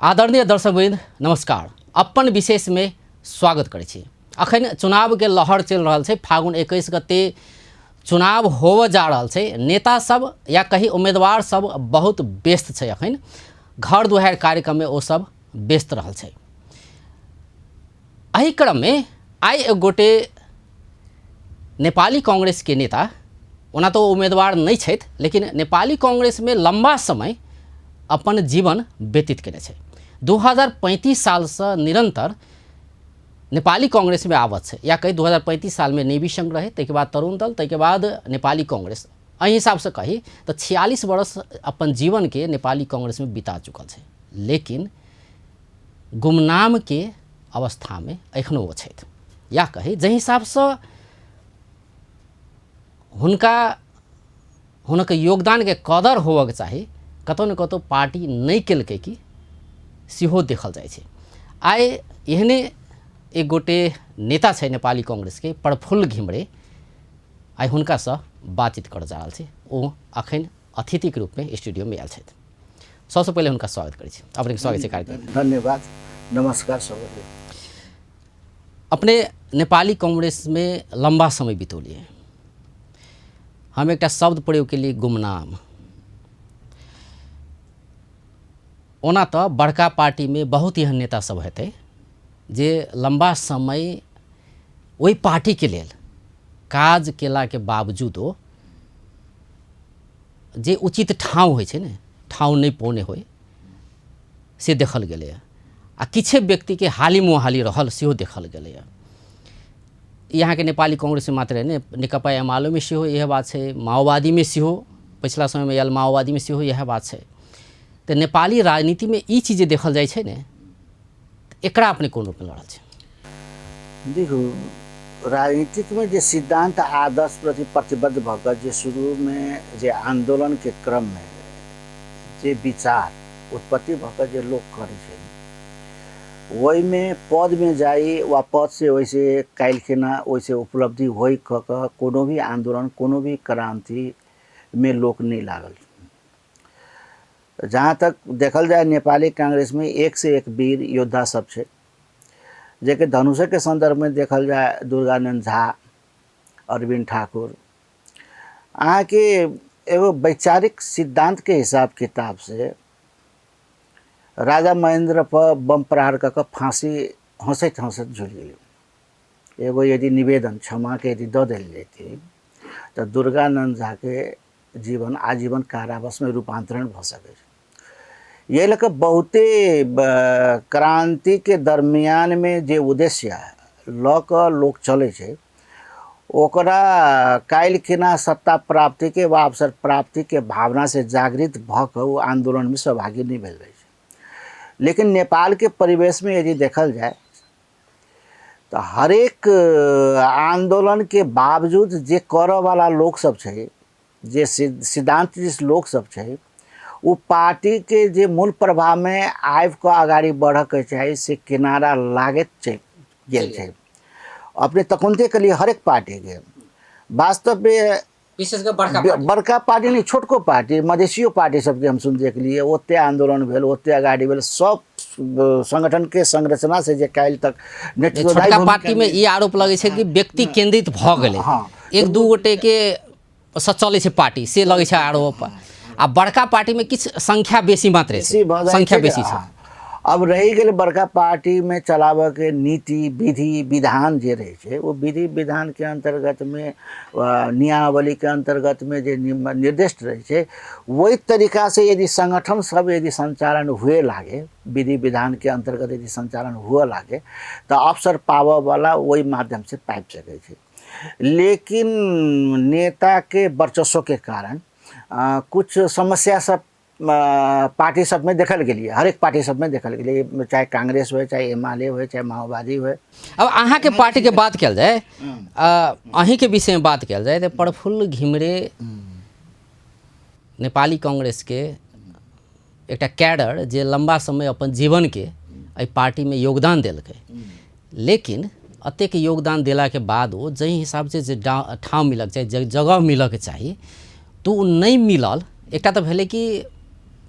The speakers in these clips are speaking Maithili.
आदरणीय दर्शकवृंद नमस्कार। अपन विशेष में स्वागत करै छी। अखन चुनावके लहर चलि रहल छै। फागुन 21 गते चुनाव होबऽ जा रहल छै। नेता सब या कही उम्मीदवार सब बहुत व्यस्त छै। अखन घर दुहारि कार्यक्रममे ओ सब व्यस्त रहल छै। एहि क्रममे आइ एक गोटे नेपाली कांग्रेसके नेता, ओना तऽ ओ उम्मीदवार नहि छथि, लेकिन नेपाली कांग्रेसमे लम्बा समय अपन जीवन व्यतीत केने छै। 2035 सालसँ निरन्तर नेपाली कांग्रेसमे आबद्ध छै, या कही 2035 सालमे नेवी संघ रहै, ताहिके बाद तरुण दल, ताहिके बाद नेपाली कांग्रेस। एहि हिसाबसँ कही तऽ 46 वर्ष अपन जीवनके नेपाली कांग्रेसमे बिता चुकल छै, लेकिन गुमनामके अवस्थामे एखनो ओ छथि। या कही जाहि हिसाबसँ हुनका हुनक योगदानके कदर होबऽके चाही, कतहु ने कतहु पार्टी नहि केलकै कि सेहो देखल जाइ छै। आइ एहने एक गोटे नेता छै नेपाली कांग्रेसके, प्रफुल्ल घिमिरे। आइ हुनकासँ बातचीत करऽ जा रहल छी। ओ अखन अतिथिके रूपमे स्टूडियोमे आयल छथि। सबसँ पहिले हुनका स्वागत करै छी। अपनेके स्वागत छै कार्यक्रम। धन्यवाद, नमस्कार सबके। अपने नेपाली कांग्रेसमे लम्बा समय बितौलियै। हम एकटा शब्द प्रयोग केलियै गुमनाम। ओना तऽ बड़का पार्टीमे बहुत एहन नेता सब हेतै जे लम्बा समय ओहि पार्टीके लेल काज केलाके बावजूदो जे उचित ठाँव होइ छै ने, ठाँव नहि पौने होइ से देखल गेलैए। आ किछे व्यक्तिके हाली मुहाली रहल सेहो देखल गेलैए। ई अहाँके नेपाली कांग्रेसमे मात्र नहि, नेकपा एमालोमे सेहो इएह बात छै, माओवादीमे सेहो पछिला समयमे आयल माओवादीमे सेहो इएह बात छै। तऽ नेपाली राजनीतिमे ई चीज जे देखल जाइ छै ने, एकरा अपने कोन रूपमे लऽ रहल छै? देखू, राजनीतिकमे जे सिद्धान्त आदर्श प्रति प्रतिबद्ध भऽ कऽ जे शुरूमे जे आन्दोलनके क्रममे जे विचार उत्पत्ति भऽ कऽ जे लोक करै छै, ओहिमे पदमे जाइ वा पदसँ ओहिसँ काल्हिखिना ओहिसँ उपलब्धि होइ कऽ कऽ कोनो भी आन्दोलन कोनो भी क्रान्तिमे लोक नहि लागल। जहाँ तक देखल जाय नेपाली कांग्रेसमे एक से एक वीर योद्धा सब छै, जेकि धनुषके सन्दर्भमे देखल जाय दुर्गानन्द झा, अरविन्द ठाकुर, अहाँके एगो वैचारिक सिद्धान्तके हिसाब किताबसँ राजा महेन्द्र पर बम प्रहार कऽ कऽ फाँसी हँसैत हँसैत झुलि गेलै। एगो यदि निवेदन क्षमाके यदि दऽ देल जैतै तऽ दुर्गानन्द झाके जीवन आजीवन कारावासमे रूपान्तरण भऽ सकै छै। यही लऽ कऽ बहुते क्रान्तिके दरमियानमे जे उद्देश्य लऽ कऽ लोक चलै छै, ओकरा काल्हि खिना सत्ता प्राप्तिके वा अवसर प्राप्तिके भावनासँ जागृत भऽ कऽ ओ आन्दोलनमे सहभागी नहि भेल रहै छै। लेकिन नेपालके परिवेशमे यदि देखल जाय तऽ हरेक आन्दोलनके बावजूद जे करऽवला लोकसभ छै, जे सिद्धान्त जिस लोकसभ छै, ओ पार्टीके जे मूल प्रभावमे आबि कऽ अगाडि बढ़ऽके चाही से किनारा लागैत छै गेल छै। अपने तखनते के लिए हरेक पार्टीके वास्तवमे विशेष कऽ बड़का पार्टी। बड़का पार्टी नहि, छोटको पार्टी, मधेसियो पार्टी सबके हम सुन देखलियै ओते आंदोलन भेल, ओते अगाडि भेल, सब संगठन के संरचना से जे काल्हि तक नेतृत्वदायी छोटका भूमिका पार्टी में ई आरोप लगै छै कि व्यक्ति केंद्रित भऽ गेलै, एक दू गोटे के सँ चलै छै पार्टी, से लगै छै आरोप। आ बड़का पार्टी में किछु संख्या बेसी मात्रे छै, बेसी भऽ जाइ संख्या छै। बेसी छै। हँ। अब रहि गेल बड़का पार्टीमे चलाबऽके नीति विधि विधान जे रहै छै, ओ विधि विधानके अन्तर्गतमे नियमावलीके अन्तर्गतमे जे निर्दिष्ट रहै छै, ओहि तरीकासँ यदि सङ्गठन सब यदि सञ्चालन हुए लागे, विधि विधानके अन्तर्गत यदि सञ्चालन हुअ लागे तऽ अवसर पाबऽवला ओहि माध्यमसँ पाबि सकै छै। लेकिन नेताके वर्चस्वके कारण कुछ समस्या सब पार्टी सबमे देखल गेलियै, हरेक पार्टी सबमे देखल गेलियै, चाहे कांग्रेस हुए, चाहे एमाले हुए, चाहे माओवादी हुए। अब अहाँके पार्टीके बात कयल जाय, अहीँके विषयमे बात कयल जाय तऽ प्रफुल्ल घिमिरे नेपाली कांग्रेसके एकटा कैडर जे लम्बा समय अपन जीवनके एहि पार्टीमे योगदान देलकै, लेकिन एतेक योगदान देलाके बाद ओ जाहि हिसाबसँ जे ठाँव मिलऽके चाही, जगह मिलऽके चाही, तऽ ओ नहि मिलल। एकटा तऽ भेलै कि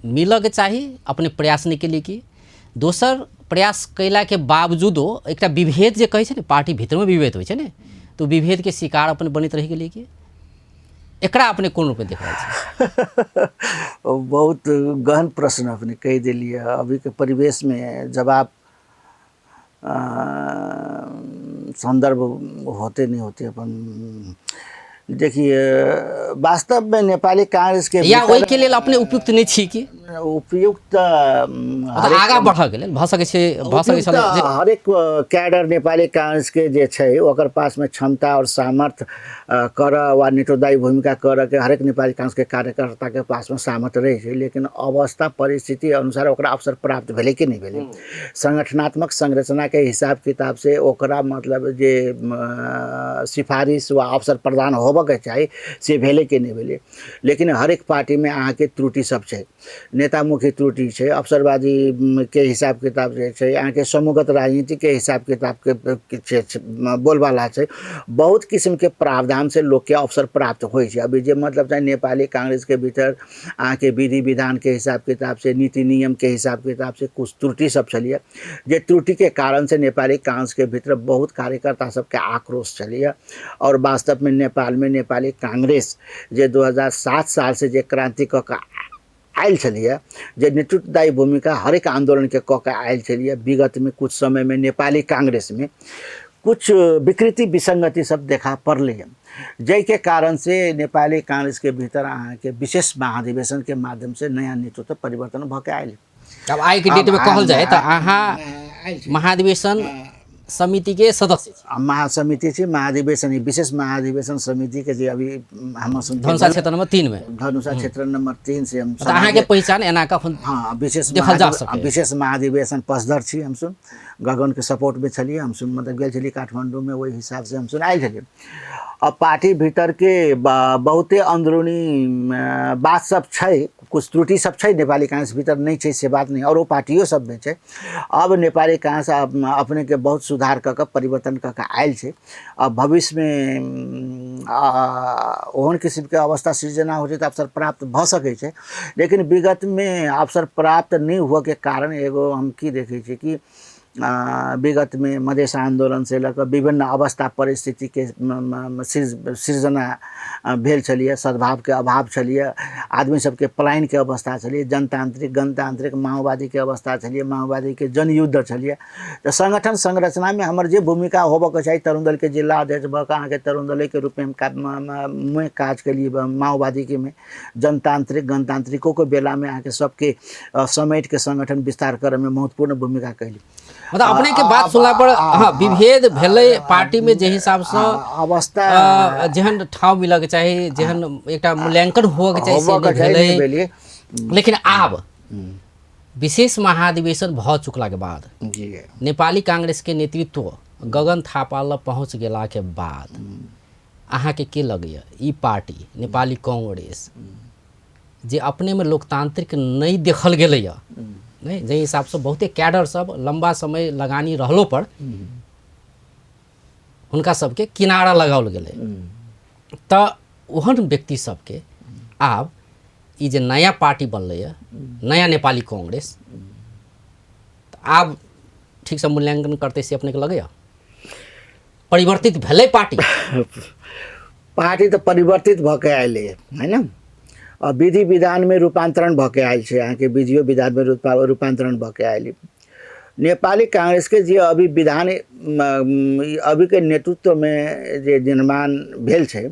मिलऽके चाही, अपने प्रयास नहि केलियै कि दोसर प्रयास कयलाके बावजूदो एकटा विभेद जे कहै छै ने, पार्टी भीतरमे विभेद होइ छै ने, तऽ ओ विभेदके शिकार अपन बनैत रहि गेलियै कि एकरा अपने कोन रूपमे देख रहल छी? बहुत गहन प्रश्न अपने कहि देलियै। अभीके परिवेशमे जवाब संदर्भ होते नहीं होते। अपन देखिए, वास्तव में नेपाली कांग्रेस के या ओहि के लेल अपने उपयुक्त नहीं छी कि उपयुक्त आगा बढ़ऽ के लेल भऽ सकै छै, भऽ सकै छलै जे हरेक कैडर नेपाली कांग्रेस के जे छै ओकर पासमे क्षमता और सामर्थ्य करऽ वा नेतृत्वदायी भूमिका करऽ के हरेक नेपाली कांग्रेस के कार्यकर्ता के पासमे सामर्थ्य रहै छै, लेकिन अवस्था परिस्थिति अनुसार ओकरा अवसर प्राप्त भेलै कि नहि भेलै। संगठनात्मक संरचना के हिसाब किताब से ओकरा मतलब जे सिफारिश वा अवसर प्रदान होबऽ के चाही से भेलै कि नहि भेलै। लेकिन हरेक पार्टीमे अहाँके त्रुटि सब छै, नेतामुखी त्रुटि छै, अवसरवादी के हिसाब किताब जे छै, अहाँके समूहगत राजनीतिके हिसाब किताबके छै, बोलबाला छै, बहुत किसिमके प्रावधान से लोकके अवसर प्राप्त होइ छै। अभी जे मतलब छै नेपाली कांग्रेसके भीतर अहाँके विधि विधानके हिसाब किताब से, नीति नियमके हिसाब किताब से कुछ त्रुटि सब छलियै, जे त्रुटिके कारण से नेपाली कांग्रेसके भीतर बहुत कार्यकर्ता सबके आक्रोश छलियै। और वास्तवमे नेपालमे नेपाली कांग्रेस जे 2007 साल से जे क्रांति कऽ के आयल छलियै, जे नेतृत्वदायी भूमिका हरेक आंदोलनके कऽ के आयल छलियै, विगतमे कुछ समयमे नेपाली कांग्रेसमे कुछ विकृति विसंगति सब देखा पड़लै, जाहिके कारण से नेपाली कांग्रेसके भीतर अहाँके विशेष महाधिवेशनके माध्यम से नया नेतृत्व परिवर्तन भऽ के आयल। आब आइके डेटमे कहल जाय तऽ अहाँ महाधिवेशन समितिके सदस्य छी। महासमिति छी, महाधिवेशन विशेष महाधिवेशन समितिके जे अभी हम धनुषा क्षेत्र नंबर 3 में, धनुषा क्षेत्र नंबर 3 से हम तऽ अहाँके पहिचान एना कखन हाँ विशेष देखल जा सकै। विशेष महाधिवेशन पक्षधर छी हम सुन, गगनके सपोर्टमे छलियै हम सुन, मतलब गेल छलियै काठमाण्डूमे, ओहि हिसाबसँ हम सुन आयल छलियै। अब पार्टी भीतरके बहुते अंदरूनी बात सब छै, कुछ त्रुटि सब छै नेपाली कांग्रेस भीतर नहीं छै से बात नहीं, और वो पार्टियो सब में छै। अब नेपाली कांग्रेस अपने के बहुत सुधार कऽ के परिवर्तन कऽ के आयल छै। अब भविष्यमे ओहन किसिमके अवस्था सृजना होइ छै तऽ अवसर प्राप्त भऽ सकै छै, लेकिन विगतमे अवसर प्राप्त नहि हुअके कारण एगो हम की देखै छियै कि विगतमे मधेस आन्दोलनसँ लऽ कऽ विभिन्न अवस्था परिस्थितिके सृजना भेल छलियै, सद्भावके अभाव छलियै, आदमी सबके पलायनके अवस्था छलियै, जनतान्त्रिक गणतान्त्रिक माओवादीके अवस्था छलियै, माओवादीके जनयुद्ध छलियै। तऽ संगठन संरचनामे हमर जे भूमिका होबऽके चाही, तरुण दलके जिला अध्यक्ष भऽ कऽ अहाँके तरुण दलेके रूपमे हम काज केलियै माओवादीके मे, जनतान्त्रिक गणतान्त्रिकोके बेलामे अहाँके सबके समेटिके संगठन विस्तार करऽमे महत्वपूर्ण भूमिका कयली। मतलब अपने के बात सुनला पर हाँ विभेद भेलै पार्टी में जे हिसाब से अवस्था जेहन ठाव मिलऽ के चाही, जेहन एकटा मूल्यांकन होअ के चाही से नहि भेलै। लेकिन आब विशेष महाधिवेशन भऽ चुकला के बाद नेपाली कांग्रेस के नेतृत्व गगन थापा लग पहुँच गेला के बाद अहाँके के लगैया ई पार्टी नेपाली कांग्रेस जे अपने में लोकतांत्रिक नहीं देखल गेलैया नहीं, जाहि हिसाबसँ बहुते कैडर सब लम्बा समय लगानी रहलो पर हुनका सबके किनारा लगाओल गेलै, तऽ ओहन व्यक्ति सबके आब ई जे नया पार्टी बनलैया नया नेपाली कांग्रेस, तऽ आब ठीकसँ मूल्यांकन करतै से अपनेके लगैया? परिवर्तित भेलै पार्टी? पार्टी तऽ परिवर्तित भऽ के आयल है ने, आ विधि विधानमे रूपान्तरण भऽ के आयल छै, अहाँके विधियो विधानमे रूपान्तरण भऽ के आयल। नेपाली कांग्रेसके जे अभी विधान अभीके नेतृत्वमे जे निर्माण भेल छै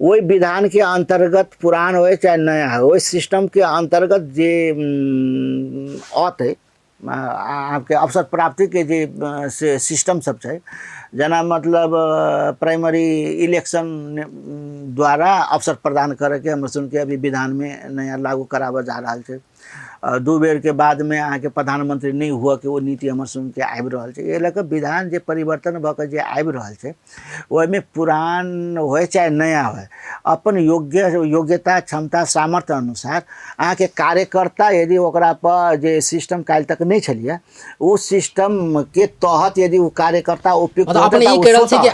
ओहि विधानके अन्तर्गत पुरान होइ चाहे नया होइ, ओहि सिस्टमके अन्तर्गत जे औतै आपके अवसर प्राप्तिके जे से सिस्टम सब छै, जेना मतलब प्राइमरी इलेक्शन द्वारा अवसर प्रदान करैके हमर सुनके अभी विधानमे नया लागू कराबऽ जा रहल छै। 2 बेरके बादमे अहाँके प्रधानमंत्री नहि हुअके ओ नीति हमर सुनके आबि रहल छै। एहि लऽ कऽ विधान जे परिवर्तन भऽ कऽ जे आबि रहल छै ओहिमे पुरान होइ चाहे नया होइ, अपन योग्यता क्षमता सामर्थ्य अनुसार अहाँके कार्यकर्ता यदि ओकरा पर जे सिस्टम काल्हि तक नहि छलियै ओ सिस्टमके तहत यदि ओ कार्यकर्ता उपयुक्त मतलब अपने ई कहि रहल छी कि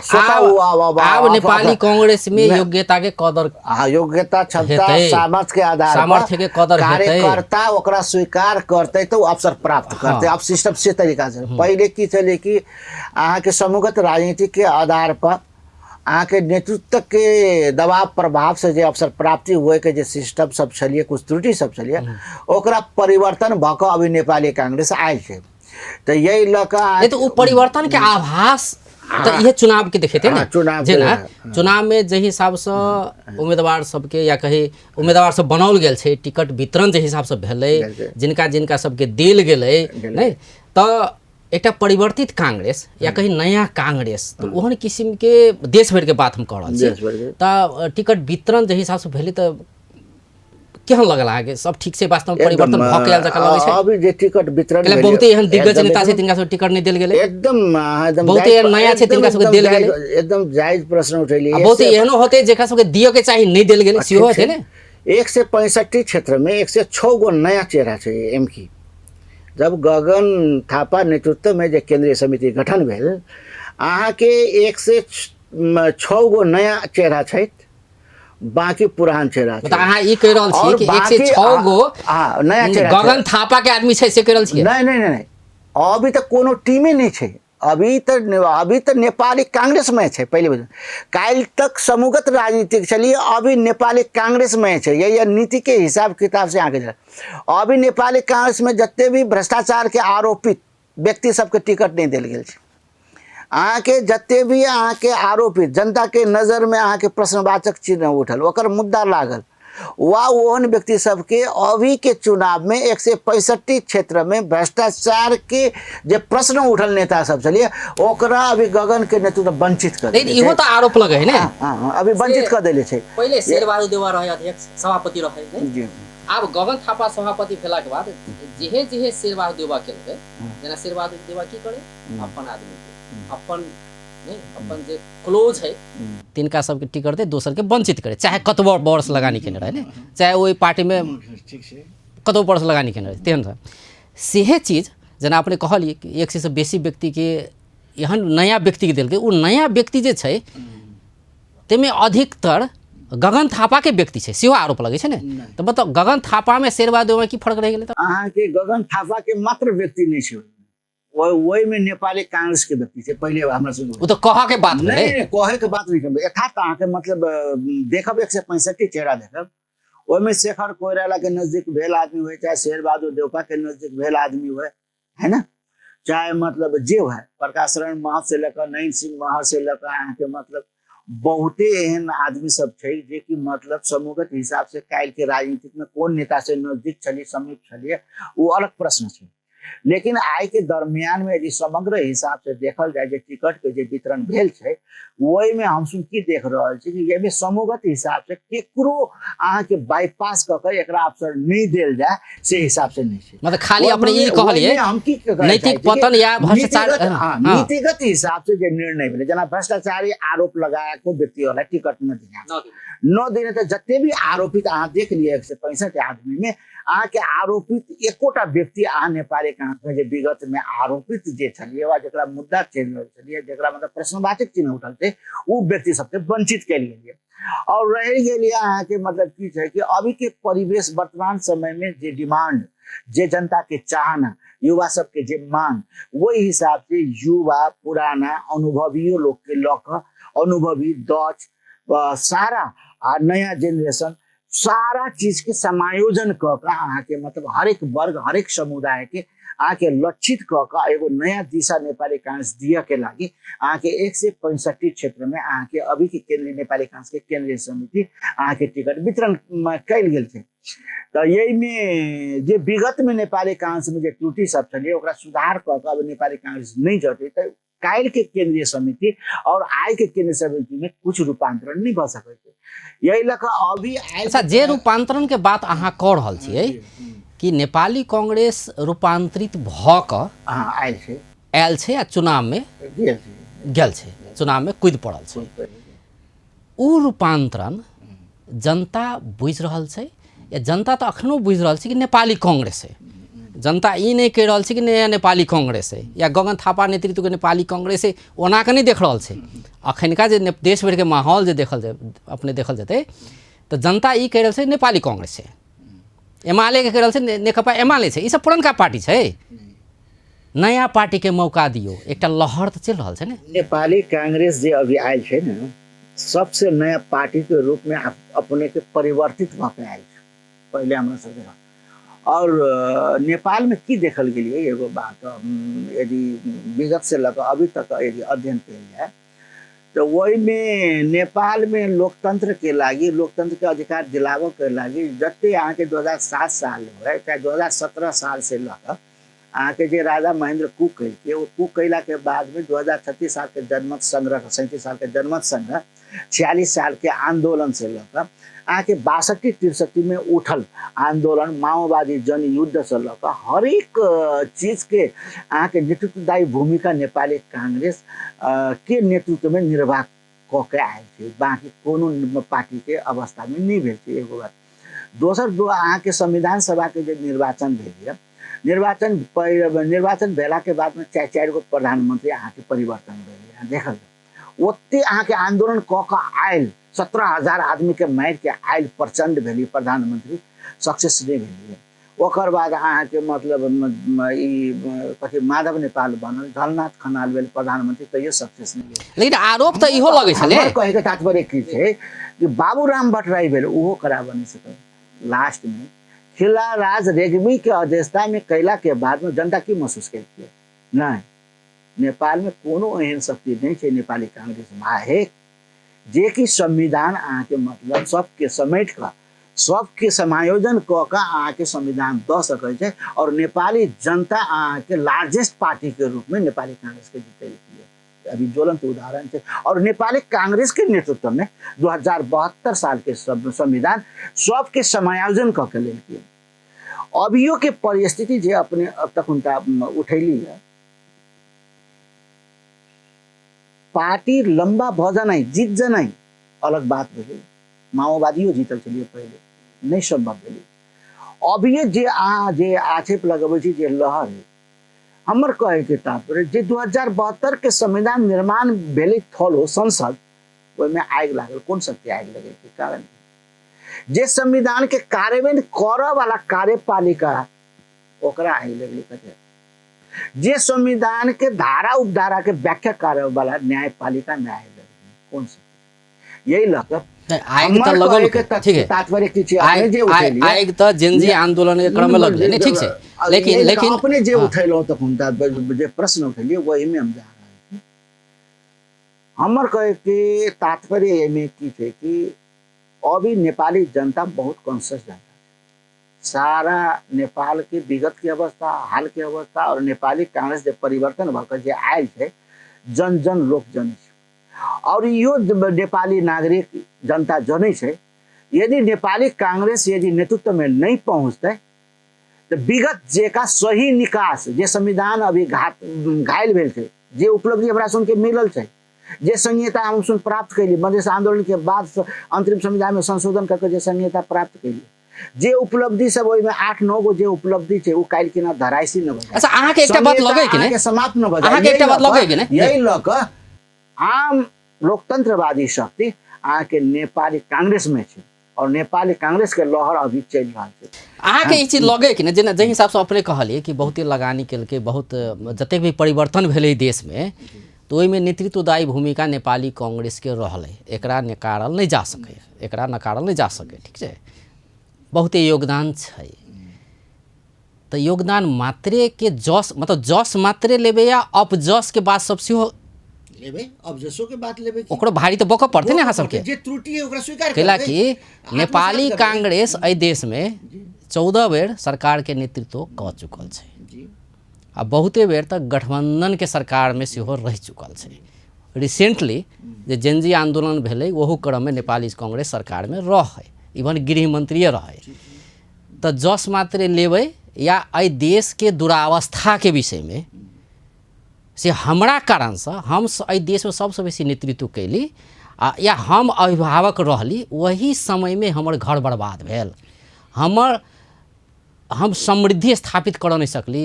आब नेपाली कांग्रेस में योग्यता के कदर, योग्यता क्षमता सामर्थ्य के आधार सामर्थ्य के कदर कार्यकर्ता ओकरा स्वीकार करतै तऽ ओ अवसर प्राप्त करतै। अब सिस्टम से तरीका से पहिले की छलै कि अहाँके समूहगत राजनीतिके आधार पर अहाँके नेतृत्वके दबाव प्रभाव से जे अवसर प्राप्ति होइके जे सिस्टम सब छलियै, कुछ त्रुटि सब छलियै, ओकरा परिवर्तन भऽ कऽ अभी नेपाली कांग्रेस आयल छै। तऽ यही लऽ कऽ नहीं तो वो परिवर्तन के आभास तऽ इहे चुनाव के देखेते ने। चुनाव जेना चुनाव में जाहि हिसाब से उम्मीदवार सबके या कही उम्मीदवार सब बनाओल गेल छै, टिकट वितरण जे हिसाब से भेलै, जिनका जिनका सबके देल गेलै नहि, तऽ एकटा परिवर्तित कांग्रेस या कही नया कांग्रेस तऽ ओहन किसिम के देश भरि के बात हम कऽ रहल छी। तऽ टिकट वितरण जे हिसाब से भेलै तऽ केहन लगल अहाँके? सब ठीक छै? वास्तव में परिवर्तन भऽ के आयल जकाँ लगै छै? अभी जे टिकट वितरण भेलै, बहुते एहन दिग्गज नेता छै तिनका सब टिकट नहि देल गेलै, एकदम एकदम बहुते एहन नया छै तिनका सबके देल गेलै, एकदम जायज प्रश्न उठेलियै। बहुते एहनो होतै जेकरा सबके दिअ के चाही नहि देल गेलै, सेहो हेतै ने। 165 क्षेत्र में 106 गो नया चेहरा छै एम की। जब गगन थापा नेतृत्व में जे केंद्रीय समिति गठन भेल, अहाँके 106 गो नया चेहरा छथि, बाकी पुरान चेहरा छै। अहाँ ई कहि रहल छी कि 106 गो नया चेहरा गगन थापा के आदमी छै से कहि रहल छियै? नहीं नहीं नहीं, अभी तक कोनो टीमे नहीं छै। अभी तऽ नेपाली कांग्रेसमे छै। पहिले काल्हि तक समूहगत राजनीतिक छलियै, अभी नेपाली कांग्रेसमे छै। यही नीतिके हिसाब किताब से अहाँके अभी नेपाली कांग्रेसमे जते भी भ्रष्टाचारके आरोपित व्यक्ति सबके टिकट नहि देल गेल छै। अहाँके जते भी अहाँके आरोपित जनताके नजरमे अहाँके प्रश्नवाचक चिन्ह उठल, ओकर मुद्दा लागल, वा ओहन व्यक्ति सबके अभीके चुनावमे 165 क्षेत्रमे भ्रष्टाचारके जे प्रश्न उठल नेता सब छलियै, ओकरा अभी गगन के नेतृत्व वंचित कर देले। इहो तऽ आरोप लगे है ने। हाँ, अभी वंचित कर देले छै। पहिले शेरबहादुर देउवा रहे अध्यक्ष, सभापति रहे ने जी। आब गगन थापा सभापति भेला के बाद जेहे जेहे शेरबहादुर देउवा केलकै, जेना शेरबहादुर देउवा की करे, अपन आदमी के, अपन नहीं, अपन जे क्लोज है तिनका सबके टिकट दे दोसर के वंचित करे, चाहे कतबो वर्ष लगानी केने रहे ने, चाहे ओहि पार्टी में कतबो वर्ष लगानी केने रहे, तेहन सब सेहे चीज जेना अपने कहलियै कि 100 से बेसी व्यक्तिके एहन नया व्यक्तिके देलकै, ओ नया व्यक्ति जे छै ताहिमे अधिकतर गगन थापाके व्यक्ति छै, सेहो आरोप लगै छै ने। तऽ मतलब गगन थापामे शेरबहादुर देउवामे की फर्क रहि गेलै? तऽ अहाँके गगन थापाके मात्र व्यक्ति नहि छै, ओहिमे नेपाली कांग्रेस के व्यक्ति छै। पहिले हमरा सब ओ तऽ कहऽ के बात भेलै। नहीं, कहे के बात नहीं करबै। यथार्थ अहाँके मतलब देखब 165 चेहरा देखब, ओहिमे शेखर कोइराला के नजदीक भेल आदमी हुए, चाहे शेरबहादुर देउपा के नजदीक भेल आदमी हुए, है ना, चाहे मतलब जे हुए, प्रकाश शरण महत से लऽ कऽ नयन सिंह महत से लऽ कऽ अहाँके मतलब बहुते एहन आदमी सब छै जे कि मतलब समूहगत हिसाब से काल्हि के राजनीतिक में कोन नेता से नजदीक छलियै, समीप छलियै, ओ अलग प्रश्न छै। लेकिन आइ के दरमियान में यदि समग्र हिसाब से देखल जाय जे टिकट के जे वितरण भेल छै, ओहिमे हमसब की देख रहल छी कि एहिमे समूहगत हिसाब से केकरो अहाँके बाईपास कऽ के एकरा अवसर नहि देल जाय, से हिसाब से नहि छै। मतलब खाली अपने ई कहलियै हम की नैतिक पतन या भ्रष्टाचार, नीतिगत हिसाब से जे निर्णय भेलै, जेना भ्रष्टाचारी आरोप लगाएको व्यक्ति वाला टिकट न देना न देने, तऽ जते भी आरोपित अहाँ देख लिअ 165 आदमी में अहाँके आरोपित एकोटा व्यक्ति अहाँ नेपाली कांग्रेस जे विगत में आरोपित जे छलियै वा जकरा मुद्दा चलि रहल छलियै, जकरा मतलब प्रश्नवाचक चिन्ह उठल छै, ओ व्यक्ति सबके वंचित कयल गेलियै। और रहि गेलियै अहाँके मतलब की छै कि अभी के परिवेश वर्तमान समय में जे डिमांड, जे जनता के चाहना, युवा सबके जे मांग, ओहि हिसाब से युवा पुराना अनुभवियो लोक के लऽ कऽ अनुभवी दक्ष सारा आ नया जेनरेशन सारा चीज के समायोजन कऽ कऽ अहाँके मतलब हरेक वर्ग हरेक समुदाय के अहाँके लक्षित कऽ कऽ एगो नया दिशा नेपाली कांग्रेस दिअ के लागि अहाँके 165 क्षेत्र में अहाँके अभी के केंद्रीय नेपाली कांग्रेस के केंद्रीय समिति अहाँके टिकट वितरण कयल गेल छै। तऽ एहिमे जे विगत में नेपाली कांग्रेस में जे त्रुटि सब छलै ओकरा सुधार कऽ कऽ अब नेपाली कांग्रेस नहि जतै तऽ काल्हि के केंद्रीय समिति और आइ के केंद्रीय समिति में कुछ रूपांतरण नहीं भऽ सकै छै। यही लऽ कऽ अभी आइ अच्छा, जे रूपांतरण के बात अहाँ कऽ रहल छियै कि नेपाली कांग्रेस रूपांतरित भऽ कऽ आयल छै, आयल छै आ चुनाव में गेल छै, चुनाव में कूदि पड़ल छै, ओ रूपांतरण जनता बुझि रहल छै या जनता तऽ अखनो बुझि रहल छै कि नेपाली कांग्रेस है? जनता ई नहि कहि रहल छै कि नया नेपाली कांग्रेस है या गगन थापा नेतृत्वके नेपाली कांग्रेस है, ओना कऽ नहि देख रहल छै। अखनका जे देश भरिके माहौल जे देखल जाय, अपने देखल जेतै तऽ जनता ई कहि रहल छै नेपाली कांग्रेस है। एमाले के कहि रहल छै, नेकपा एमाले छै, ई सब पुरनका पार्टी छै। नया पार्टीके मौका दियौ, एकटा लहर तऽ चलि रहल छै ने। नेपाली कांग्रेस जे अभी आयल छै ने, सबसे नया पार्टीके रूपमे अपनेके परिवर्तित भऽ के आयल छै। पहिले हमरा सबके और नेपालमे की देखल गेलियै, एगो बात यदि विगत से लऽ कऽ अभी तक यदि अध्ययन कयल जाय तऽ ओहिमे नेपालमे लोकतंत्रके लागि, लोकतंत्रके अधिकार दिलाबऽके लागि जते अहाँके 2007 साल हुए चाहे 2017 साल से लऽ कऽ अहाँके जे राजा महेंद्र कूक केलकै, ओ कूक कयलाके बादमे 2036 सालके जनमत संग्रह, 37 सालके जनमत संग्रह, 46 सालके आंदोलन से लऽ कऽ अहाँके 62 63 में उठल आंदोलन, माओवादी जनयुद्ध से लऽ कऽ हरेक चीजके अहाँके नेतृत्वदायी भूमिका नेपाली कांग्रेस के नेतृत्वमे निर्वाह कऽ के आयल छै। बाँकी कोनो पार्टीके अवस्थामे नहि भेल छै। एगो बात। दोसर दो अहाँके संविधान सभाके जे निर्वाचन भेल यऽ, निर्वाचन भेलाके बादमे चारि चारि गो प्रधानमन्त्री अहाँके परिवर्तन भेल। देखल ओते अहाँके आंदोलन कऽ कऽ आयल 17,000 आदमीके मारिके आयल प्रचण्ड भेलियै प्रधानमन्त्री, सक्सेस नहि भेलियै। ओकर बाद अहाँके मतलब ई कथी माधव नेपाल बनल, झलनाथ खनाल भेल प्रधानमन्त्री, तैयो सक्सेस नहि भेल। लेकिन आरोप तऽ इहो लगै छलै। हमर कहैके तात्पर्य की छै कि बाबूराम भट्टराई भेल, ओहो कराबऽ नहि सकल। लास्टमे खिला राज रेग्मीके अध्यक्षतामे कयलाके बादमे जनता की महसूस केलकै? नहि, नेपालमे कोनो एहन शक्ति नहि छै नेपाली कांग्रेस बाहेक जे कि संविधान अहाँके मतलब सबके समेट कऽ सबके समायोजन कऽ कऽ अहाँके संविधान दऽ सकै छै। और नेपाली जनता अहाँके लार्जेस्ट पार्टीके रूपमे नेपाली कांग्रेसके जितेलकै। अभी ज्वलंत उदाहरण छै। और नेपाली कांग्रेसके नेतृत्वमे 2072 सालके संविधान सबके समायोजन कऽ के लेलकै। अभियो के परिस्थिति जे अपने अब तक हुनका उठैली है, पार्टी लंबा भऽ जेनाइ, जीत जेनाइ अलग बात भेलै। माओवादियो जीतल छलियै पहिले, नहि सम्भव भेलै। अभिये जे अहाँ जे आक्षेप लगबै छी जे लहर है, हमर कहैके तात्पर्य जे 2072 के संविधान निर्माण भेलै थलो संसद, ओहिमे आगि लागल। कोन शक्ति आगि लगेलकै? कारण जे संविधान के कार्यान्वयन करऽ वाला कार्यपालिका, ओकरा आगि लगलै कते? जे संविधान के धारा उपधारा के व्याख्या करे वाला न्यायपालिका में आगि लगलै कोन शक्ति? यही लऽ कऽ आगि तऽ हमर लगल कहैके ठीक है। तात्पर्य की छै, अपने जे उठेलियै आगि तऽ जेनजी आंदोलन के क्रम में लगलै नहीं, ठीक छै, लेकिन यही लऽ कऽ लेकिन अपने जे हाँ। उठेलहुँ तखन जे प्रश्न उठेलियै वही में हम जा रहल छी। हमर कहैके तात्पर्य एहिमे की छै कि अभी नेपाली जनता बहुत कॉन्शियस जनता छै। सारा नेपाल के विगत के अवस्था, हाल के अवस्था और नेपाली कांग्रेस जे परिवर्तन भऽ कऽ जे आयल छै, जन जन लोक जनै छै। और इहो नेपाली नागरिक जनता जनै छै, यदि नेपाली कांग्रेस यदि नेतृत्व में नहीं पहुँचतै तऽ विगत जेका सही निकास, जे संविधान अभी घायल भेल छै, जे उपलब्धि हमरा सुनके मिलल छै, जे संहिता हम सुन प्राप्त कैली मधेश आंदोलन के बाद अंतरिम संविधान में संशोधन करके जे संहिता प्राप्त कैली, जे उपलब्धि सब ओहिमे 8-9 गो जे उपलब्धि छै, ओ काल्हि केना धराइसी न भऽ जाय। अच्छा, अहाँके एकटा बात संहिता लगै कि नहि? अहाँके समाप्त न भऽ जाय। अहाँके एकटा यही बात लऽ लगै कि नहि? यही लऽ कऽ आम लोकतंत्रवादी शक्ति अहाँके नेपाली कांग्रेस में छै और नेपाली कांग्रेस के लहर अभी चलि रहल छै। अहाँके ई चीज लगै कि नहि, जेना जाहि हिसाबसँ अपने कहलियै कि बहुते लगानी केलकै, बहुत जतेक भी परिवर्तन भेलै देशमे तऽ ओहिमे नेतृत्वदायी भूमिका नेपाली कांग्रेसके रहलै, एकरा नकारल नहि जा सकै, एकरा नकारल नहि जा सकै, ठीक छै, बहुते योगदान छै। तऽ योगदान मात्रेके जस, मतलब जस मात्रे लेबै या अपजसके बात सब सेहो लेबै? अपजसो के बात लेबै, ओकरो भारी तऽ बकऽ पड़तै ने अहाँ सबके। जे त्रुटि है ओकरा स्वीकार कैला कि नेपाली कांग्रेस एहि देशमे 14 बेर सरकारके नेतृत्व कऽ चुकल छै आ बहुते बेर तक गठबंधनके सरकारमे सेहो रहि चुकल छै। रिसेंटली जे जेनजी आंदोलन भेलै ओहू क्रममे नेपाली कांग्रेस सरकारमे रहै, इवन गृहमंत्रिए रहै। तऽ जस मात्रे लेबै या एहि देशके दुरावस्थाके विषयमे से हमरा कारणसँ हम एहि देशमे सबसँ बेसी नेतृत्व कयली आ या हम अभिभावक रहली, ओही समयमे हमर घर बर्बाद भेल, हम समृद्धि स्थापित करऽ नहि सकली,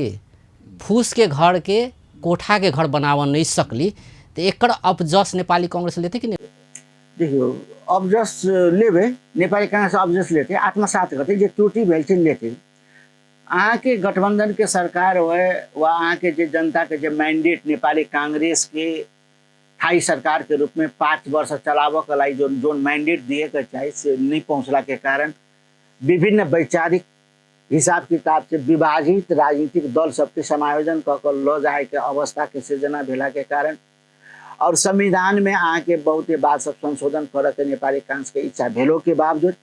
फूसके घरके कोठाके घर बनाबऽ नहि सकली, तऽ एकर अपजस नेपाली कांग्रेस लेतै कि नहि? देखियौ, अबजस लेबै, नेपाली काङ्ग्रेस अबजस लेतै, आत्मसात करतै, जे त्रुटि भेल छै लेतै। अहाँके गठबन्धनके सरकार होए वा अहाँके जे जनताके जे मैंडेट नेपाली काङ्ग्रेसके स्थायी सरकारके रूपमे 5 वर्ष चलाबऽके लागि जोन जोन मैंडेट दिएके चाही से नहि पहुँचलाके कारण विभिन्न वैचारिक हिसाब किताब से विभाजित राजनीतिक दल सबके समायोजन कऽ कऽ लऽ जायके अवस्थाके सृजना भेलाके कारण और संविधान में अहाँके बहुते बात सब संशोधन करऽ के नेपाली कांग्रेस के इच्छा भेलो के बावजूद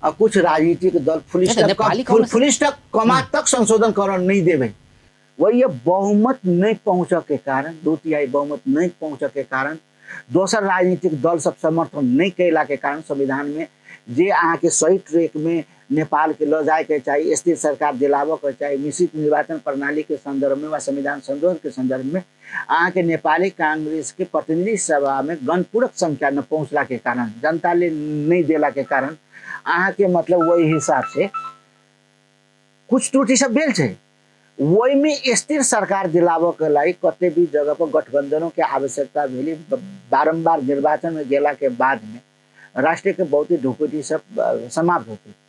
आ कुछ राजनीतिक दल फुल नहीं, तो स्टॉप नेपाली फुल कांग्रेस- फुल स्टॉप कमा तक संशोधन करऽ नहीं देबै। वही बहुमत नहीं पहुँचऽ के कारण, 2/3 बहुमत नहीं पहुँचऽ के कारण, दोसर राजनीतिक दल सब समर्थन नहीं कैला के कारण संविधान में जे अहाँके सही ट्रैक में नेपाल के लऽ जायके चाही, स्थिर सरकार दिलाबऽ के चाही, मिश्रित निर्वाचन प्रणाली के संदर्भ में वा संविधान संशोधन के संदर्भ में अहाँके नेपाली कांग्रेस के प्रतिनिधि सभा में गणपूरक संख्या न पहुँचला के कारण, जनता ले नहीं देला के कारण अहाँके मतलब वही हिसाब से कुछ त्रुटि सब भेल छै। ओहिमे स्थिर सरकार दिलाबऽ के लागि कते भी जगह पर गठबंधनों के आवश्यकता भेली। बारम्बार निर्वाचन में गेला के बाद में राष्ट्र के बहुत ही ढुकुटी सब समाप्त होते,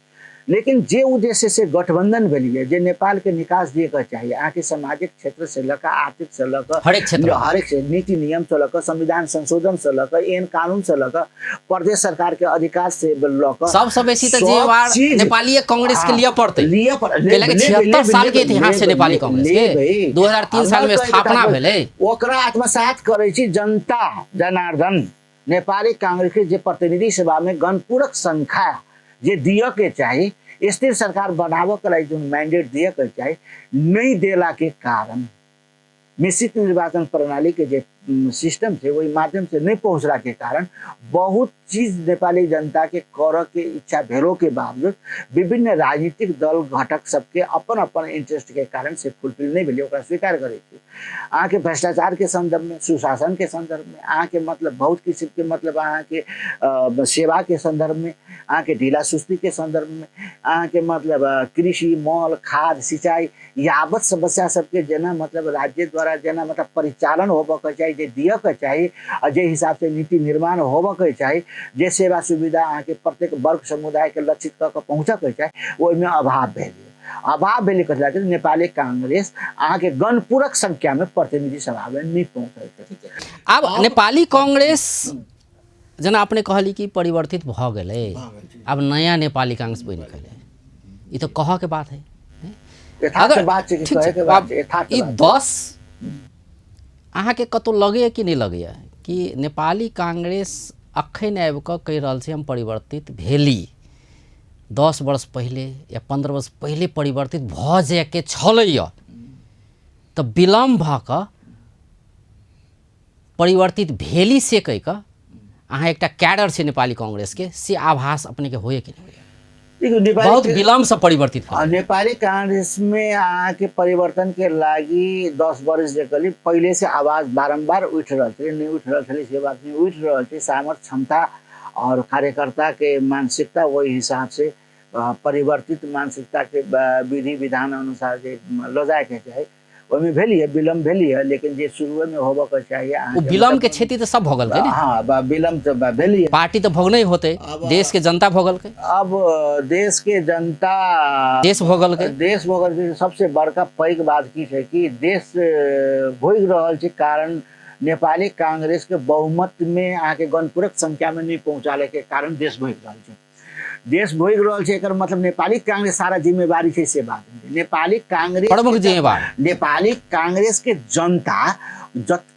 लेकिन जे उद्देश्य से गठबंधन भेलिए जे नेपाल के निकास दिए के चाहिए, अहाँके सामाजिक क्षेत्र से लऽ कऽ आर्थिक से लऽ कऽ हरेक क्षेत्र, हरेक क्षेत्र, नीति नियम से लऽ कऽ संविधान संशोधन से लऽ कऽ एहन कानून से लऽ कऽ प्रदेश सरकार के अधिकार से लऽ कऽ सबसँ बेसी तऽ सब जिम्मेवार चीज नेपालीय कांग्रेस के हाँ, लिए पड़तै। लिए पर कैला कि 76 साल के इतिहास छै नेपाली कांग्रेस के, 2003 साल में स्थापना भेलै। ओकरा आत्मसात करै छी जनता जनार्दन। नेपाली कांग्रेस के जे प्रतिनिधि सभा में गणपूरक संख्या जे दिअ के चाही, स्थिर सरकार बनाबऽ के लागि जो मैंडेट दिअ के चाही, नहीं देला के कारण मिश्रित निर्वाचन प्रणाली के जे सिस्टम छै ओहि माध्यम से नहीं पहुँचला के कारण बहुत चीज नेपाली जनता के करऽ के इच्छा भेलो के बावजूद विभिन्न राजनीतिक दल घटक सबके अपन अपन इंटरेस्ट के कारण से फुलफिल नहीं भेलै, ओकरा स्वीकार करै छी। अहाँके भ्रष्टाचार के संदर्भ में, सुशासन के संदर्भ में, अहाँके मतलब बहुत किसिम के मतलब अहाँके सेवा के संदर्भ में, अहाँके ढिला सुस्ती के संदर्भ में, अहाँके मतलब कृषि मल खाद सिंचाई यावत समस्या सबके जेना मतलब राज्य द्वारा जेना मतलब परिचालन होबऽ के चाही, जे दिअ के चाही आ जे हिसाब से नीति निर्माण होबऽ के चाही, जे सेवा सुविधा अहाँके प्रत्येक वर्ग समुदाय के लक्षित कऽ के पहुँचऽ के चाही, ओहिमे अभाव भेल। अभाव भेलै कथी लए? नेपाली कांग्रेस अहाँके गणपूरक संख्या में प्रतिनिधि सभा में नहि पहुँचल छै। आब नेपाली कांग्रेस जेना अपने कहली कि परिवर्तित भऽ गेलै, आब नया नेपाली कांग्रेस बनि गेलै, ई तऽ कहऽ के बात है। यथार्थ बात छै कि ठीक कहै छै, के बात आब छै, यथार्थ ई बात छै। 10 अहाँके कतहु लगैए कि नहि लगैए कि नेपाली कांग्रेस अखन आबि कऽ कहि रहल छै हम परिवर्तित भेली, 10 वर्ष पहिले या 15 वर्ष पहिले परिवर्तित भऽ जायके छलैए तऽ विलम्ब भऽ कऽ परिवर्तित भेली से कहि कऽ अहाँ एकटा कैडर छै नेपाली कांग्रेसके, से आभास अपनेके होइए कि नहि होइए? देखियौ, नेपाली बहुत विलम्बसँ परिवर्तित भेल। नेपाली कांग्रेसमे अहाँके परिवर्तनके लागि 10 वर्ष जे कहली पहिले से आवाज बारम्बार उठि रहल छलै, नहि उठि रहल छलै से बात नहि, उठि रहल छै। सामर्थ्य क्षमता और कार्यकर्ता के मानसिकता ओहि हिसाब से परिवर्तित मानसिकता के विधि विधान अनुसार जे लऽ जायके चाही ओहिमे भेलियै, विलम्ब भेलियै, लेकिन जे शुरुएमे होबऽ के चाही ओ अहाँके विलम्ब के क्षति तऽ सब भोगलकै ने। हाँ, विलम्ब तऽ भेलियै, पार्टी तऽ भोगने होतै, देश के जनता भोगलकै। अब देश के जनता देश भोगलकै, देश भोगलकै। सबसे बड़का पैघ बात की छै कि देश भोगि रहल छै, कारण नेपाली कांग्रेस के बहुमत में अहाँके गणपूरक संख्या में नहीं पहुँचाले के कारण देश भोगि रहल छै। देश भोगि रहल छै, एकर मतलब नेपाली कांग्रेस सारा जिम्मेवारी छै से बात नहीं। नेपाली कांग्रेस प्रमुख जिम्मेवार नेपाली कांग्रेस के जनता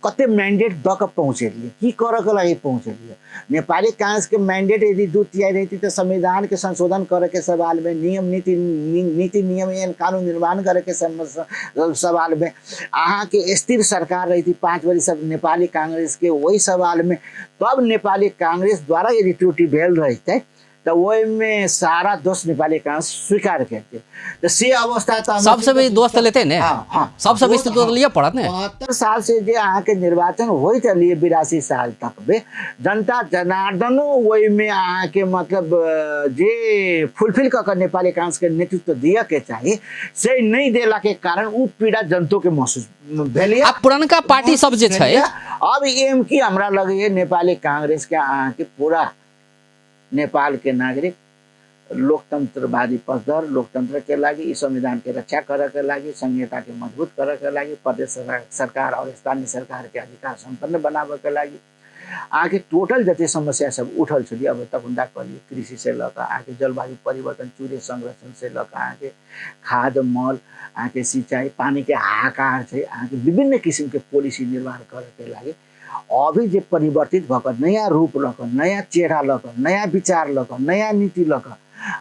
कते मैंडेट दऽ कऽ पहुँचेलियै, की करऽ के लागि पहुँचेलियै। नेपाली कांग्रेस के मैंडेट यदि 2/3 रहितै तऽ संविधान के संशोधन करे के सवाल में, नियम नीति नीति नियम एहन कानून निर्माण करे के सवाल में, अहाँके स्थिर सरकार रहितै 5 वर्ष सब नेपाली कांग्रेस के ओहि सवाल में, तब नेपाली कांग्रेस द्वारा यदि त्रुटि भेल रहितै तऽ ओहिमे सारा दोष नेपाली कांग्रेस स्वीकार करतै। तऽ से अवस्था तऽ सबसँ बेसी दोष तऽ लेतै ने। हाँ, हाँ। सबसँ बेसी दोष लिअ पड़त ने। 72 साल से जे अहाँके निर्वाचन होइत एलियै 82 साल तक मे जनता जनार्दनो ओहिमे अहाँके मतलब जे फुलफिल कऽ कऽ नेपाली कांग्रेसके नेतृत्व दिअ के चाही से नहि देलाके कारण ओ पीड़ा जनतोके महसूस भेल। आ पुरनका पार्टी सब जे छै अब एम की हमरा लगैए नेपाली कांग्रेसके अहाँके पूरा नेपाल के नागरिक लोकतंत्रवादी पक्षधर, लोकतंत्र के लागि, ई संविधान के रक्षा करे के लागि, संहिता के मजबूत करे के लागि, प्रदेश सरकार और स्थानीय सरकार के अधिकार सम्पन्न बनावे के लागि अहाँके टोटल जते समस्या सब उठल छलै अब तक हुनका कहलियै कृषि से लऽ कऽ अहाँके जलवायु परिवर्तन, चूरे संरक्षण से लऽ कऽ अहाँके खाद मल, अहाँके सिंचाई पानी के हाहाकार छै, अहाँके विभिन्न किसिम के पोलिसी निर्माण करे के लागि अभी जे परिवर्तित भऽ कऽ नयाँ रूप लऽ कऽ, नयाँ चेहरा लऽ कऽ, नयाँ विचार लऽ कऽ, नयाँ नीति लऽ कऽ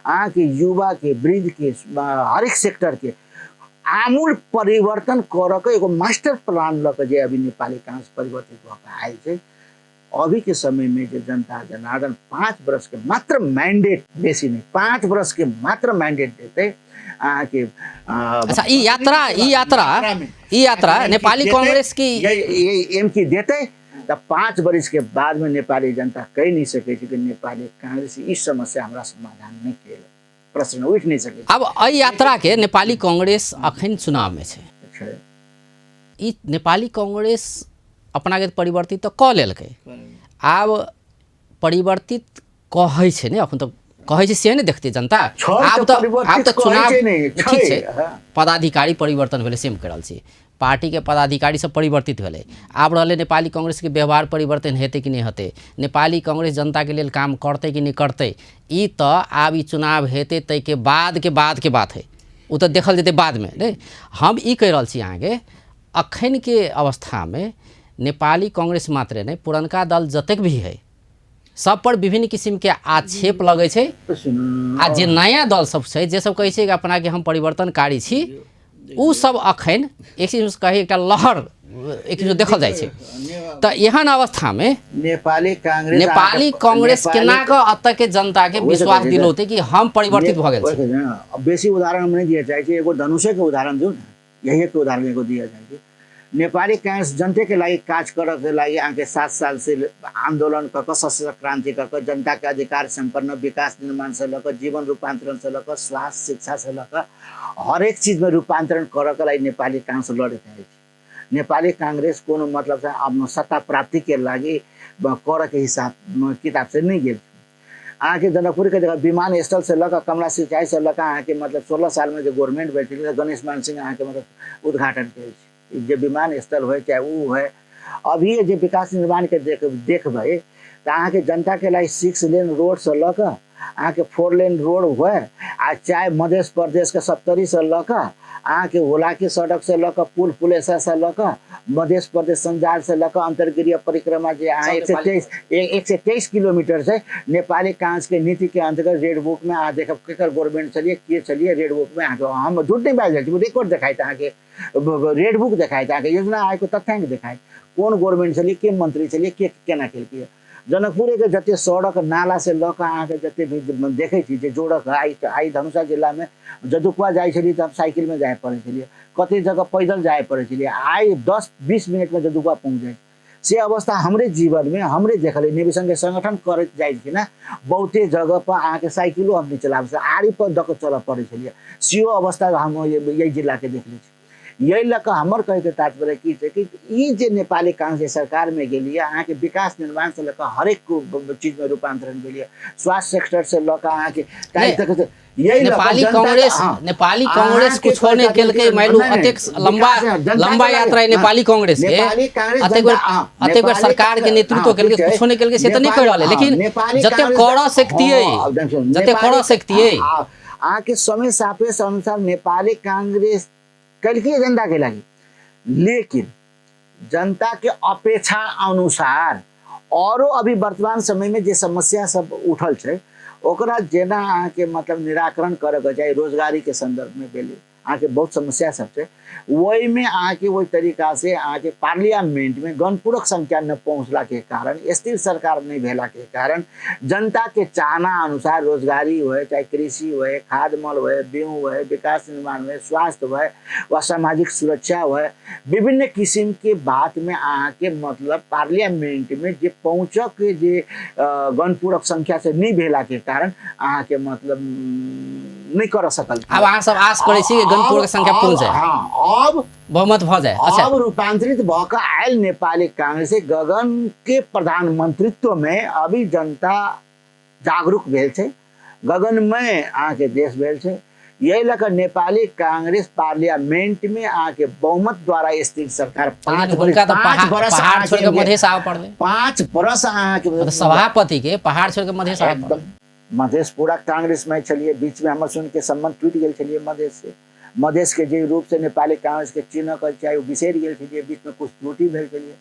अहाँके युवा के, वृद्ध के, हरेक सेक्टर के आमूल परिवर्तन करऽ के एगो मास्टर प्लान लऽ कऽ जे अभी नेपाली कांग्रेस परिवर्तित भऽ कऽ आयल छै, अभी के समय में जे जनता जनार्दन 5 वर्ष के मात्र मैंडेट, बेसी नहीं 5 वर्ष के मात्र मैंडेट देते अहाँके। अच्छा, ई यात्रा, ई यात्रा, ई यात्रा नेपाली कांग्रेस की एम की देते तऽ 5 वर्ष के बाद में नेपाली जनता कहि नहीं सकै छै कि नेपाली कांग्रेस ई समस्या हमरा समाधान नहीं केलक, प्रश्न उठि नहीं सकै। अब एहि यात्रा के नेपाली कांग्रेस अखन चुनाव में छै। ई नेपाली कांग्रेस अपना के परिवर्तित तऽ कऽ लेलकै, आब परिवर्तित कहै छै ने, अखन तऽ कहै छै से ने देखतै जनता। आब तऽ आब तऽ चुनाव ठीक छै, पदाधिकारी परिवर्तन भेलै से हम कहि रहल छी, पार्टीके पदाधिकारी सब परिवर्तित भेलै। आब रहलै नेपाली कांग्रेसके व्यवहार परिवर्तन हेतै कि नहि हेतै, नेपाली कांग्रेस जनताके लेल काम करतै कि नहि करतै, ई तऽ आब ई चुनाव हेतै ताहिके बादके बादके बात है, ओ तऽ देखल जेतै बादमे। नहि, हम ई कहि रहल छी अहाँके अखनके अवस्थामे नेपाली कांग्रेस मात्रे नहि, पुरनका दल जतेक भी है सब पर विभिन्न किसिमके आक्षेप लगै छै। आ जे नया दल सब छै जे सब कहै छै कि अपनाके हम परिवर्तनकारी छी, ओ सब अखन एक चीज कही एकटा लहर एक चीज देखल जाइ छै। तऽ एहन अवस्थामे नेपाली कांग्रेस, नेपाली कांग्रेस केना कऽ एतऽ के जनता के विश्वास दिलौतै कि हम परिवर्तित भऽ गेल छी? बेसी उदाहरण हम नहि दिअ चाहै छी, एगो धनुषेके उदाहरण दियौ ने, यही के उदाहरण एगो दिया जाइ छै। नेपाली कांग्रेस जनते के लागि काज करऽ के लागि अहाँके 7 साल से आंदोलन कऽ कऽ सशस्त्र क्रांति कऽ कऽ जनता के अधिकार सम्पन्न विकास निर्माण से लऽ कऽ जीवन रूपांतरण से लऽ कऽ स्वास्थ्य शिक्षा से लऽ कऽ हरेक चीज में रूपांतरण करऽ के लागि नेपाली कांग्रेस लड़ैत अछि। नेपाली कांग्रेस कोनो मतलब से अब सत्ता प्राप्ति के लागि करऽ के हिसाब किताब से नहीं गेल। अहाँके जनकपुरके जगह विमानस्थल से लऽ कऽ कमला सिंचाई से लऽ कऽ अहाँके मतलब 16 साल में जे गवर्नमेंट बैठल गणेश मान सिंह अहाँके मतलब उद्घाटन करै छै, जे विमानस्थल होइ चाहे ओ होइ। अभी जे विकास निर्माणके देखबै तऽ अहाँके जनताके लागि 6 लेन रोडसँ लऽ कऽ अहाँके 4 लेन रोड हुए, आ चाहे मध्य प्रदेशके सप्तरीसँ लऽ कऽ अहाँके होलाकी सड़कसँ लऽ कऽ पुल पुलेसासँ लऽ कऽ मध्य प्रदेश सञ्जालसँ लऽ कऽ अन्तर्गृह परिक्रमा जे अहाँ 123 किलोमीटर छै नेपाली कांग्रेसके नीतिके अन्तर्गत रेड बुकमे अहाँ देखब केकर गवर्नमेंट छलियै के छलियै रेड बुकमे अहाँके हम झूठ नहि बाजि रहल छी, रिकॉर्ड देखाइत अहाँके रेड बुक देखाइत अहाँके योजना आयोगके तथ्यांक देखाइत कोन गवर्नमेंट छलियै, के मंत्री छलियै, के केना केलकै। जनकपुरेके जते सड़क नाला से लऽ कऽ अहाँके जते भी देखै छी जे जोड़क आइ धनुषा जिलामे जदुकुआ जाइ छलियै तऽ हम साइकिलमे जाय पड़ै छलियै, कते जगह पैदल जाय पड़ै छलियै, आइ 10-20 मिनटमे जदुकुआ पहुँच जाइ। से अवस्था हमरे जीवनमे हमरे देखल। नेविसंघके संगठन करैत जाइ छी ने बहुते जगह पर अहाँके साइकिलो हम नहि चलाबै छलियै, आड़ी पर दऽ कऽ चलऽ पड़ै छलियै, सेहो अवस्था हम यही जिलाके देखले छी। यही लऽ कऽ हमर कहैके तात्पर्य की छै कि ई जे नेपाली कांग्रेस सरकारमे गेलियै अहाँके विकास निर्माणसँ लऽ कऽ हरेक चीजमे रूपान्तरण भेलियै, स्वास्थ्य सेक्टरसँ लऽ कऽ अहाँके काल्हि तक यही नेपाली कांग्रेस, नेपाली कांग्रेस कुछो नहि केलकै। मानि अतेक लंबा लंबा यात्रा नेपाली कांग्रेस के अतेक बेर अतेक बेर सरकार के नेतृत्व केलकै, कुछो नहि केलकै से तऽ नहि कहि रहल, लेकिन जते करऽ सकतियै, जते करऽ सकतियै अहाँके समय सापेक्ष अनुसार नेपाली कांग्रेस केलकै जनता के लागि, लेकिन जनता के अपेक्षा अनुसार औरो अभी वर्तमान समय में जे समस्या सब उठल छै ओकरा जेना अहाँके मतलब निराकरण करऽ के चाही, रोजगारी के संदर्भ में भेलै, अहाँके बहुत समस्या सब छै। ओहिमे अहाँके ओहि तरीका से अहाँके पार्लियामेंटमे गणपूरक संख्या न पहुँचला के कारण, स्थिर सरकार नहि भेला के कारण, जनता के चाहना अनुसार रोजगारी हुए, चाहे कृषि हुए, खाद मल हुए, बिउ हुए, विकास निर्माण हुए, स्वास्थ्य हुए वा सामाजिक सुरक्षा हुए, विभिन्न किसिम के बात में अहाँके मतलब पार्लियामेंट में जे पहुँचक के जे गणपूरक संख्या से नहीं भेला के कारण अहाँके मतलब नहीं कर सकल। आब अहाँ सब आस करै छी कि गणपूरक संख्या पहुँच जाय, हाँ, अब बहुमत भऽ जाय। अच्छा, अब रूपांतरित भऽ कऽ आयल नेपाली कांग्रेस गगन के प्रधानमंत्रित्व में अभी जनता जागरूक भेल छै, गगनमय अहाँके देश भेल छै। यही लऽ कऽ नेपाली कांग्रेस पार्लियामेंट में अहाँके बहुमत द्वारा स्थिर सरकार 5 हुनका तऽ बरस पहाड़ अहाँके छोड़ि कऽ मधेश आबऽ पड़लै। 5 बरस अहाँके मतलब सभापति के पहाड़ छोड़ि कऽ मधेश आबऽ पड़लै। एकदम मधेश पूरा कांग्रेस में छलिए, बीच में हमर सुन के संबंध टूटि गेल छलिए मधेश से। मधेश के जे रूप से नेपाली कांग्रेस के चिन्ह कर चाहे ओ बिसरि गेल छलिए, बीच में कुछ त्रुटि भेल छलिए,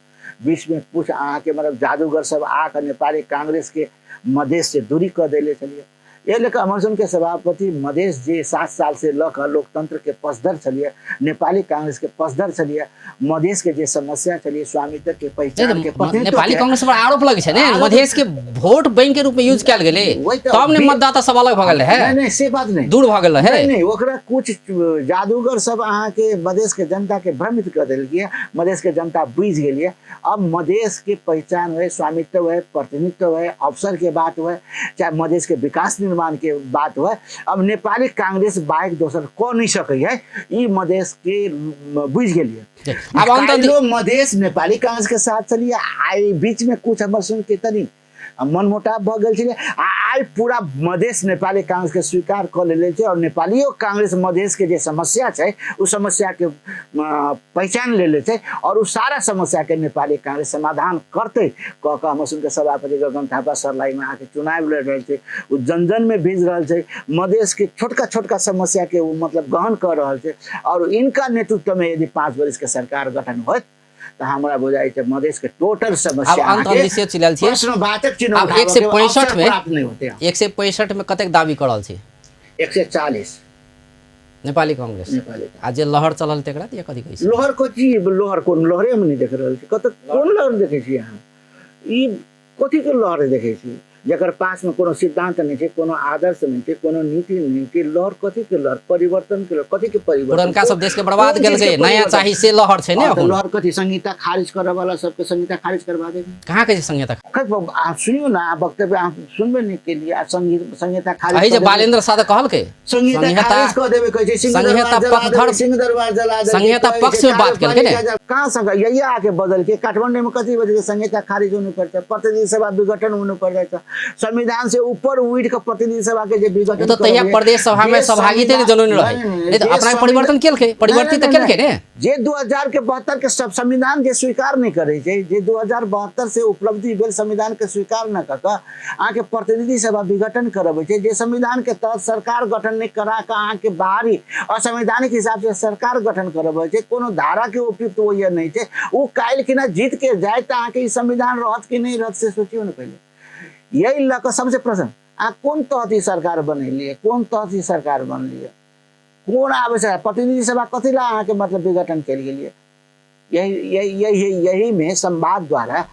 बीच में कुछ अहाँके मतलब जादूगर सब आके नेपाली कांग्रेस के मधेश से दूरी कऽ देले छलिए। एहि लऽ कऽ हमर के सभापति मधेश जे 7 साल से लऽ कऽ लोकतंत्र के पक्षधर छलिए, नेपाली कांग्रेस के पक्षधर छलिए, मधेश के जे समस्या छलिए स्वामित्व के पहचान के प्रतिनिधित्व नेपाली के- कांग्रेस पर आरोप लगे छै ने, आरोप- मधेश के वोट बैंक के रूप में यूज कयल गेलै, वही तऽ तब ने मतदाता सब अलग भऽ गेल रहै, नहीं नहीं से बात नहीं, दूर भऽ गेल रहै। नहीं नहीं, ओकरा कुछ जादूगर सब अहाँके मधेश के जनता के भ्रमित कऽ देलकै, मधेश के जनता बुझि गेलियै। अब मधेश के पहचान हुए, स्वामित्व हुए, प्रतिनिधित्व हुए, अवसर के बात हुए, चाहे मधेश के विकास निर्माण के बात हुए, अब नेपाली कांग्रेस बाहेक दोसर कऽ नहीं सकै है, ई मधेश के बुझि गेलियै। आब अंत काल्हिओ मधेश नेपाली कांग्रेस के साथ चलिए, आई बीच में कुछ हमर सुन के तनी मनमुटाव भऽ गेल छलै, आ आइ पूरा मधेश नेपाली कांग्रेस के स्वीकार कऽ लेले छै और नेपालियो कांग्रेस मधेश के जे समस्या छै ओ समस्या के पहचान लेले छै और ओ सारा समस्या के नेपाली कांग्रेस समाधान करतै कह कऽ हमर सुनके सभापति गगन थापा सर्लाहीमे आके चुनाव लड़ि रहल छै, ओ जन जन में भेज रहल छै, मधेश के छोटका छोटका समस्या के ओ मतलब गहन कऽ रहल छै और इनका नेतृत्व में यदि 5 बरिस के सरकार गठन होत तऽ हमरा बुझाइ छै मधेश के टोटल समस्या आब अंत अहाँके दिशे चलि छियै। प्रश्नवाचक चिन्ह आब उठाबऽ एक सए के पैंसठ अवसर में प्राप्त नहि होतै। 165 में कतेक दावी कऽ रहल छी? 140 नेपाली कांग्रेस। नेपाली। आ जे लहर चलल तेकरा दिया कथी कहै छै? लहर कथी? लहर कोन लहरे हम नहि देख रहल छी, कतऽ कोन लहर देखै छी अहाँ? ई कथी के लहर देखै छी जकर पास में कोनो सिद्धांत नहीं छै, कोनो आदर्श नहीं छै, कोनो नीति नहीं छै? लहर कथी के लहर? परिवर्तन के लहर कथी के परिवर्तन? पुरनका सब देश के बर्बाद कोन केलकै, चीज के नया परिवर्तन? चाही से लहर छै ने। हाँ, तऽ अखन लहर कथी? संहिता खारिज करऽ वाला सबके संहिता खारिज करवा देबै। कहाँ कहै छै संहिता? खैर, बाबू, अहाँ सुनियौ ने, अहाँ वक्तव्य अहाँ सुनबे नहि केलियै। आ संहिता खारिज अही जे कऽ देबै। बालेन्द्र साह तऽ कहलकै संहिता खारिज कऽ देबै कहै छै, सिंह संहिता दरबार जला देबै, पक्षधर सिंह दरबार जला देबै, संहिता कहै छै, पक्ष में बात केलकै ने। कहाँ संहिता? यही आके बदल के काठमांडू में कथी बदल के संहिता खारिज होने पड़ता है, प्रतिनिधि सभा विघटन होने पड़ जाता है, संविधान से ऊपर उठ के प्रतिनिधि सभा के जे विघटन ओ तऽ तहिया करबै, प्रदेश सभा में जे सहभागिते नहि संविधान- जनौने रहै। नहीं, नहीं, नहि तऽ जे अपना संविधान- परिवर्तन केलकै, परिवर्तित तऽ नहीं, नहीं, केलकै ने। जे 2000 के 72 के सब संविधान जे स्वीकार नहीं करे छै, जे 2072 से उपलब्धि भेल संविधान के स्वीकार न कऽ कऽ अहाँके प्रतिनिधि सभा विघटन करबै छै, जे संविधान के तहत सरकार गठन नहीं करा कऽ अहाँके बाहरी असंवैधानिक हिसाब से सरकार गठन करबै छै, कोनो धारा के उपयुक्त होइए नहीं छै, ओ काल्हि किना जीत के जाय तऽ अहाँके ई संविधान रहत कि नहीं रहत से सोचियौ ने पहिले। यही लऽ कऽ सबसे प्रश्न, अहाँ कोन तहत ई सरकार बनेलियै, कोन तहत ई सरकार बनलियै, कोन आबै छै प्रतिनिधि सभा कथी लए अहाँके मतलब विघटन कयल गेलियै? यही यही यही यही में संवाद द्वारा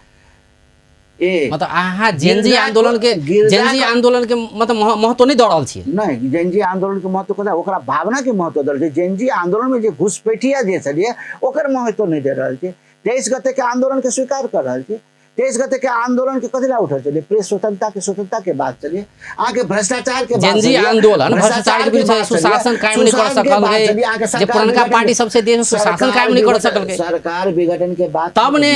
ए मतलब अहाँ जेनजी गिरजा आंदोलन के गिरजा जेनजी आंदोलन के मतलब महत्व नहि दऽ रहल छियै? नहीं, जेनजी आंदोलन के महत्व कथा, ओकरा भावना के महत्व दऽ रहल छै। जेनजी आंदोलन में जे घुसपैठिया जे छलियै ओकर महत्व नहि दे रहल छै। 23 गते के आंदोलन के स्वीकार कर रहल छै। 23 गते के आंदोलन के कथी ला उठल छलियै? प्रेस स्वतंत्रता के स्वतंत्रता के बात चलिए, अहाँके भ्रष्टाचार के बात जेनजी चलिए, आंदोलन भ्रष्टाचार के विरुद्ध बात चलिए, सुशासन कायम नहि कर सुशासन के सकल बात है, चलिए, अहाँके जे सरकार पुरनका विघटन- पार्टी सबसे देश में सुशासन सरकार कायम नहि कर विघटन- सकल के। सरकार विघटन के बाद तब ने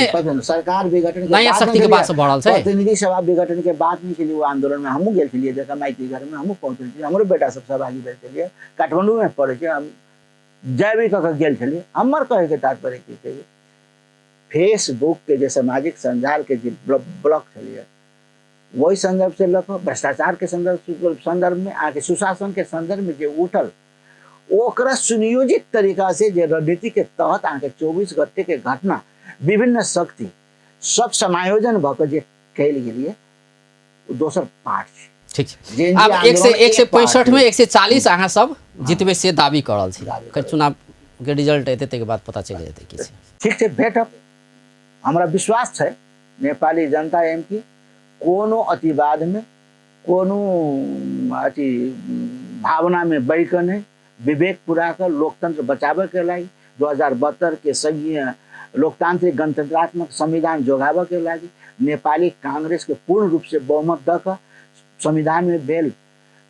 सरकार विघटन के नया बाद शक्ति के नहि बात सब बढ़ल छै। प्रतिनिधि सभा विघटन के बाद नहि छलियै ओ आंदोलन में हमहूँ गेल छलियै, जगह माइती घर में हमहूँ पहुँचल छलियै, हमरो बेटा सब सहभागी भेल छलियै, काठमांडू में पढ़ै छै, हम जैविक कऽ के गेल छलियै। हमर कहै के तात्पर्य की छै, फेसबुक के जे सामाजिक संजाल के जे ब्लॉक छलियै वही संदर्भ से लऽ कऽ भ्रष्टाचार के संदर्भ में आके सुशासन के संदर्भ में जे उठल ओकरा सुनियोजित तरीका से जे रणनीति के तहत अहाँके 24 गते के घटना विभिन्न शक्ति सब समायोजन भऽ कऽ जे कयल गेलियै ओ दोसर पार्ट छै। ठीक छै। जेन जी आब एक सए आंदोलन एक सए एक पार्टी। 65 मे 140 अहाँ सब जितबै से दावी कऽ रहल छी। दावी। खैर, चुनाव के रिजल्ट एतै ताहिके बाद पता चलि जेतै की छै। ठीक छै, भेटब। हमरा विश्वास छै नेपाली जनता एम की कोनो अतिवादमे कोनो अथी भावनामे बहि कऽ नहि, विवेक पुरा कऽ लोकतंत्र बचाबऽके लागि, 2072 के संघीय लोकतांत्रिक गणतंत्रात्मक संविधान जोगाबऽके लागि नेपाली कांग्रेसके पूर्ण रूपसँ बहुमत दऽ कऽ संविधानमे भेल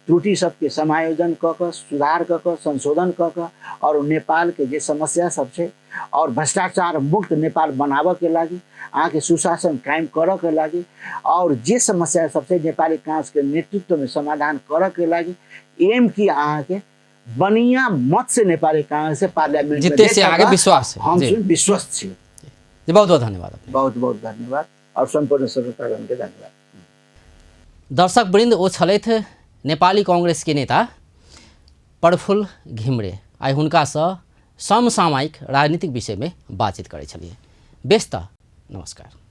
त्रुटि सबके समायोजन कऽ कऽ, सुधार कऽ कऽ, संशोधन कऽ कऽ आओर नेपालके जे समस्या सब छै और भ्रष्टाचार मुक्त नेपाल बनाबऽके लागि, अहाँके सुशासन कायम करऽके लागि और जे समस्या सब छै नेपाली कांग्रेसके नेतृत्वमे समाधान करऽके लागि एम की अहाँके बढ़िया मत से नेपाली कांग्रेस से पार्लियामेंट में जीते से अहाँके देत। विश्वास है। हम जी। विश्वस्त छी। जी, बहुत बहुत धन्यवाद अपने। बहुत बहुत धन्यवाद और सम्पूर्ण श्रोतागणके धन्यवाद। दर्शक वृंद, ओ छलथि नेपाली कांग्रेस के नेता प्रफुल्ल घिमिरे। आइ हुनकासँ समसामयिक राजनीतिक विषयमे बातचीत करै छलियै। बेस तऽ नमस्कार।